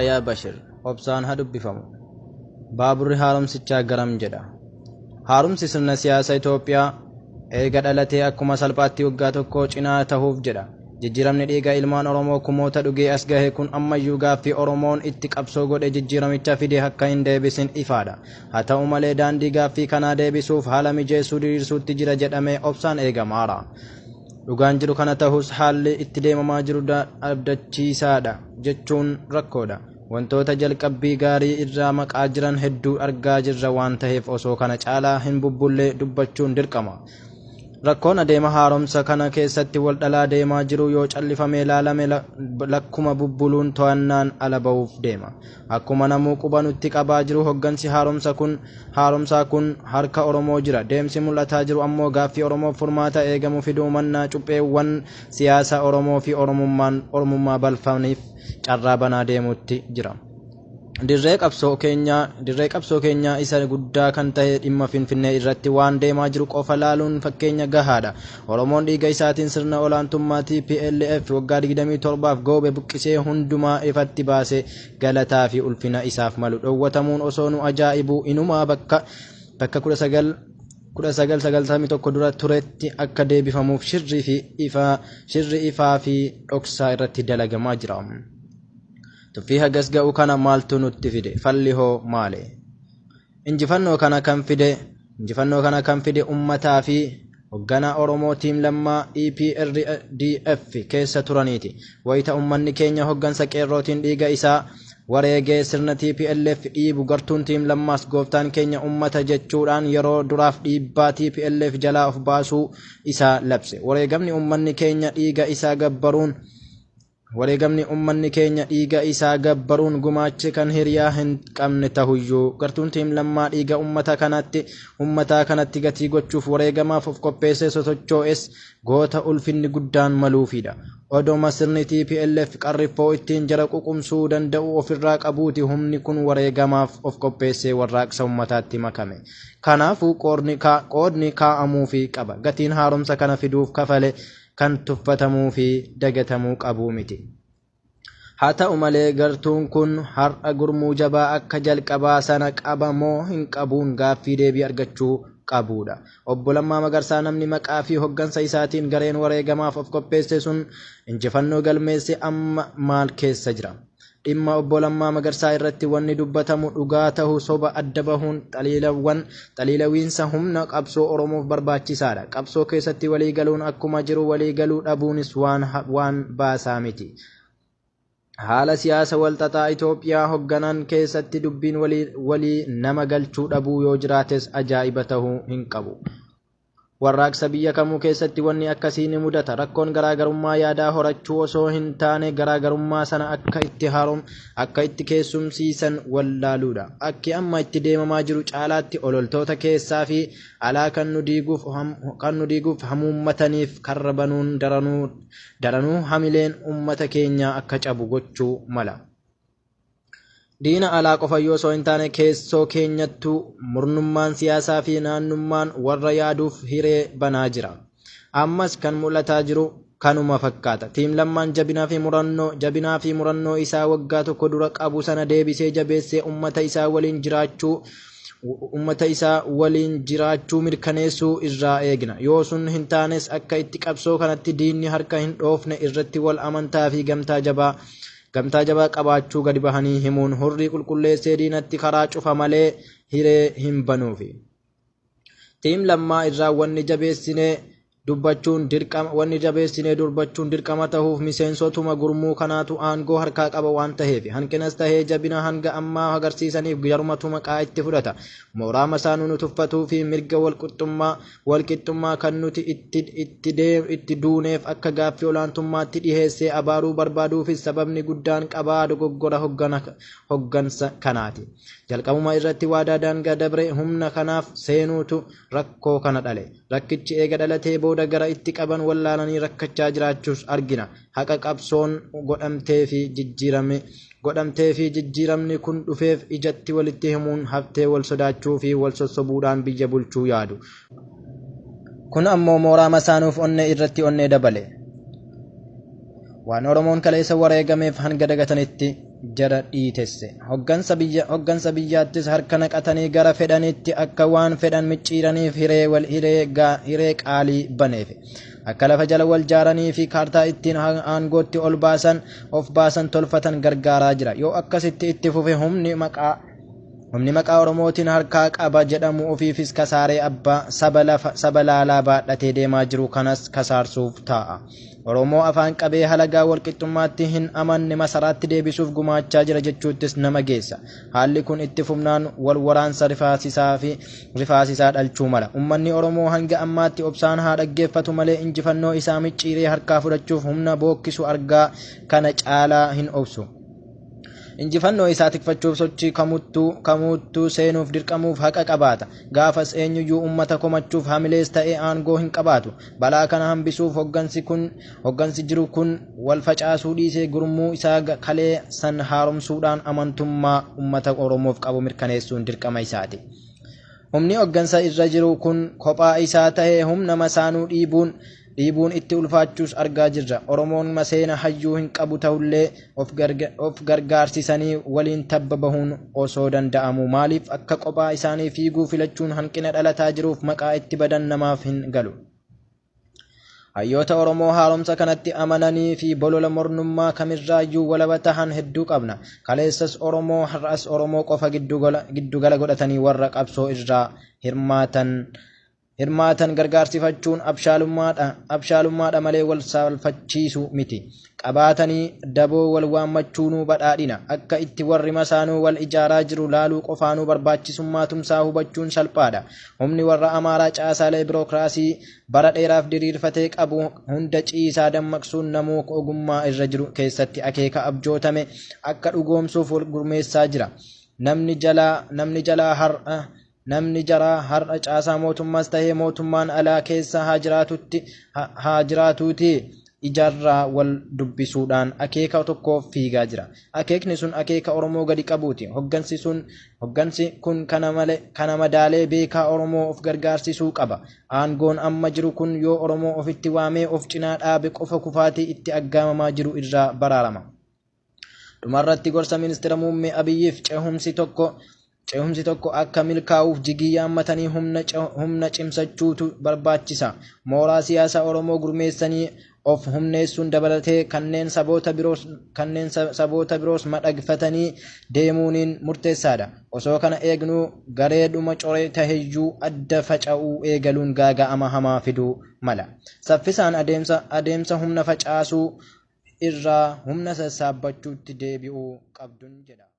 Yaayaa Bashir. Obsaan haa dubbifamu. Baaburri haaromsichaa garam jedha? Haaromsi sirna siyaasa Itoophiyaa eega dhalatee akkuma salphaatti waggaa tokko cinaa tahuuf jedha. Jijjiiramni dhiiga ilmaan Oromoo kumoota dhugee as gahe kun ammayyuu gaaffii Oromoon itti qabsoo godhe jijjiiramicha fide akka hin deebisin ifaadha. Haa ta'u malee daandii gaaffii kanaa deebisuuf haala mijeessuu diriirsuutti jira jedhamee obsaan eegamaara. Dhugaan jiru kana tahus haalli itti deemamaa jiru abdachiisaadha jechuun rakkoodha. Wantoota jalqabbii gaarii irraa maqaa jiran hedduu argaa jirra waan taheef osoo kana caalaa hin bubbullee dubbachuun dirqama. Rakkoon adeema haaromsa kana keessatti wal dhalaa deemaa jiru yoo callifamee ilaalame lakkuma bubbuluun to'annaan ala bahuuf deema. Akkuma namuu quba nutti qabaa jiru hoggansi haaromsaa kun harka Oromoo jira. Deemsi mul'ataa jiru ammoo gaaffii Oromoof furmaata eegamu fiduu mannaa cupheewwan siyaasa Oromoo fi Oromummaa balfaniif carraa banaa deemuutti jira. Dirree qabsoo keenyaa isa guddaa kan ta'e dhimma Finfinnee irratti waan deemaa jiru qofa laaluun fakkeenya gahaadha. Oromoon dhiiga isaatiin sirna olaantummaa TPLF waggaa 27f goobe buqqisee hundumaa ifatti baase galataa fi ulfina isaaf malu dhowwatamuun osoo nu ajaa'ibuu inumaa bakka 1991 dura turetti akka deebifamuuf shirri ifaa fi dhoksaa irratti dalagamaa jira. Tuffii hagas ga'u kana maaltu nutti fide? Falli hoo maali? Injifannoo kana kan fide uummataa fi hoogganaa Oromoo Tiim Lammaa EPRDF keessa turaniiti. Wayita uummanni keenya hooggansa qeerrootiin dhiiga isaa wareegee sirna TPLF dhiibu gartuun Tiim Lammaas gooftaan keenya uummata jechuudhaan yeroo duraaf dhiibbaa TPLF jalaa of baasuu isaa labse. Wareegamni uummanni keenya dhiiga isaa gabbaruun Wareegamni uummanni keenya dhiiga isaa gabbaruun gumaache kan hiriyaa hin qabne tahuyyuu gartuun Tiim Lammaa dhiiga uummataa kanatti gatii gochuuf wareegamaaf of qopheessee sosocho'es goota ulfinni guddaan maluufidha. Odoma sirni TPLF qarriffoo ittiin jara ququmsuu danda'u ofirraa qabuuti humni kun wareegamaaf of qopheessee warraaqsa uummataatti makame. Kanaafuu qoodni kaa'amuufii qaba. Gatiin haaromsa kana fiduuf kafale kan tuffatamuu fi dagatamuu qabu miti. Haa ta'u malee gartuun kun har'a gurmuu jabaa akka jalqabaa sana qaba moo hin qabuun gaaffii deebii argachuu qabudha. Obbo Lammaa Magarsaa namni maqaa fi hoggansa isaatiin gareen wareegamaaf of qopheesse sun injifannoo galmeesse amma maal keessa jira? Dhimma Obbo Lammaa Magarsaa irratti wanni dubbatamu dhugaa ta'uu soba adda bahuun xaliilawiinsa humna qabsoo Oromoof barbaachisaadha. Qabsoo keessatti waliigaluun akkuma jiru waliigaluu dhabuunis waan baasaa miti. Haala siyaasa walxaxaa Itoophiyaa hoogganan keessatti dubbiin walii nama galchuu dhabuu yoo jiraates ajaa'iba ta'uu hin qabu. Warraaqsa biyya kamuu keessatti wanni akkasii ni mudata. Rakkoon garaagarummaa yaadaa horachuu osoo hin taane garaagarummaa sana akka itti keessumsiisan wallaaluudha. Akki amma itti deemamaa jiru caalaatti ololtoota keessaa fi alaa kan nu diiguuf hamuummataniif karra banuun daranuu hamileen uummata keenyaa akka cabu gochuu mala. Diina alaa qofa yoo osoo hin taane keessoo keenyattuu murnummaan siyaasaa fi naannummaan warra yaaduuf hiree banaa jira. Ammas kan mul'ataa jiru kanuma fakkaata. Tiim Lammaan jabinaa fi murannoo isaa waggaa tokko dura qabu sana deebisee jabeessee uummata isaa waliin jiraachuu mirkaneessuu irraa eegna. Yoo sun hin taanes akka itti qabsoo kanatti diinni harka hin dhoofne irratti wal amantaa fi gamtaa jabaa qabaachuu gadi bahanii himuun hurrii qulqulleessee diinatti karaa cufa malee hiree hin banuufi. Tiim Lammaa irraa wanni jabeessinee dubbachuun dirqama tahuuf miseensotuma gurmuu kanaatu aangoo harkaa qaba waan taheef hanqinas tahee jabina hanga ammaa agarsiisaniif jarumatu maqaa itti fudhata. Mooraa masaanuu nu tuffatuu fi mirga walqixxummaa kan nuti itti duuneef akka gaaffii olaantummaatti dhiheessee abaaruu barbaaduufis sababni guddaan qabaa dogoggora hoggansa kanaati. Jalqabuma irratti waadaa daangaa dabre humna kanaaf seenuutu rakkoo kana dhale. Rakkichi eega dhalatee booda gara itti qaban wallaalanii rakkachaa jiraachuus argina. Haqa qabsoon godhamtee fi jijjiiramni kun dhufeef ijatti walitti himuun haftee wal sodaachuu fi wal sossobuudhaan biyya bulchuu yaadu. Kun ammoo mooraa masaanuuf onnee irratti onnee dabale. Waan Oromoon kaleessa wareegameef hanga dagatanitti jara dhiitesse. Hoggansa biyyaattis harka naqatanii gara fedhanitti akka waan fedhan micciiraniif hiree qaalii baneef. Akka lafa jala wal jaaranii fi kaartaa ittiin aangootti ol baasan of baasan tolfatan gargaaraa jira. Yoo akkasitti itti fufe, humni maqaa Oromootiin harkaa qaba jedhamu ofiifis kasaaree abbaa saba lafa saba laalaa baadhatee deemaa jiru kanas kasaarsuuf taa'a. Oromoo afaan qabee halagaa walqixxummaatti hin amanne masaraatti deebisuuf gumaachaa jira jechuuttis nama geessa. Haalli kun itti fufnaan wal waraansa rifaasisaa fi rifaasisaa dhalchuu mala. Uummanni Oromoo hanga ammaatti obsaan haa dhaggeeffatu malee, injifannoo isaa micciiree harkaa fudhachuuf humna bookkisu argaa kana caalaa hin obsu. Injifannoo isaa tikfachuuf sochii kamuttuu seenuuf dirqamuuf haqa qabaata. Gaafas eenyuyyuu uummata komachuuf hamilees ta'ee aangoo hin qabaatu. Balaa kana hambisuuf hoggansi jiru kun wal facaasuu dhiisee gurmuu isaa kalee san haaromsuudhaan amantummaa uummata Oromoof qabu mirkaneessuun dirqama isaati. Humni hoggansa irra jiru kun kophaa isaa tahee humna masaanuu dhiibuun itti ulfaachuus argaa jirra. Oromoon maseena hayyuu hin qabu ta'ullee, of gargaarsisanii waliin tabba bahuun osoo danda'amu maaliif akka kophaa isaanii fiiguu filachuun hanqina dhalataa jiruuf maqaa itti badan namaaf hin galu. Hayyoota Oromoo haaromsa kanatti amananii fi bolola mornummaa kamirraayyuu walaba tahan hedduu qabna. Kaleessas Oromoo, har'as Oromoo qofa giddugala godhatanii warra qabsoo irraa hirmaatan gargaarsifachuun abshaalummaadha malee wal saalfachiisu miti. Qabaatanii daboo wal waammachuunuu badhaadhina. Akka itti warri masaanuu wal ijaaraa jiru laaluu qofaanuu barbaachisummaa tumsaa hubachuun salphaadha. Humni warra Amaaraa caasaalee birookiraasii bara dheeraaf diriirfatee qabu hunda ciisaa dammaqsuun namuu ogummaa irra jiru keessatti akeeka abjootame akka dhugoomsuuf wal gurmeessaa jira. Namni jaraa har'a caasaa mootummaas tahee mootummaan alaa keessa haa jiraatuuti ijaarraa wal dubbisuudhaan akeeka tokkoof fiigaa jira. Akeekni sun akeeka Oromoo gadi qabuuti. Hoggansi kun kana madaalee beekaa Oromoo of gargaarsisuu qaba. Aangoon amma jiru kun yoo Oromoo ofitti waamee of cinaa dhaabe qofa kufaatii itti aggaamamaa jiru irraa baraarama. Dhumarratti gorsa Ministeera Muummee Abiyyiif: Cehumsi tokko akka milkaa'uuf jigii yaammatanii humna cimsachuutu barbaachisa. Mooraa siyaasaa Oromoo gurmeessanii of humneessuun dabalatee kanneen saboota biroos madaqfatanii deemuuniin murteessaadha. Osoo kana eegnuu gareedhuma coree taheyyuu adda faca'uu eegaluun gaaga'ama hamaa fiduu mala. Saffisaan adeemsa humna facaasuu irraa humna sassaabbachuutti deebi'uu qabdun jedha.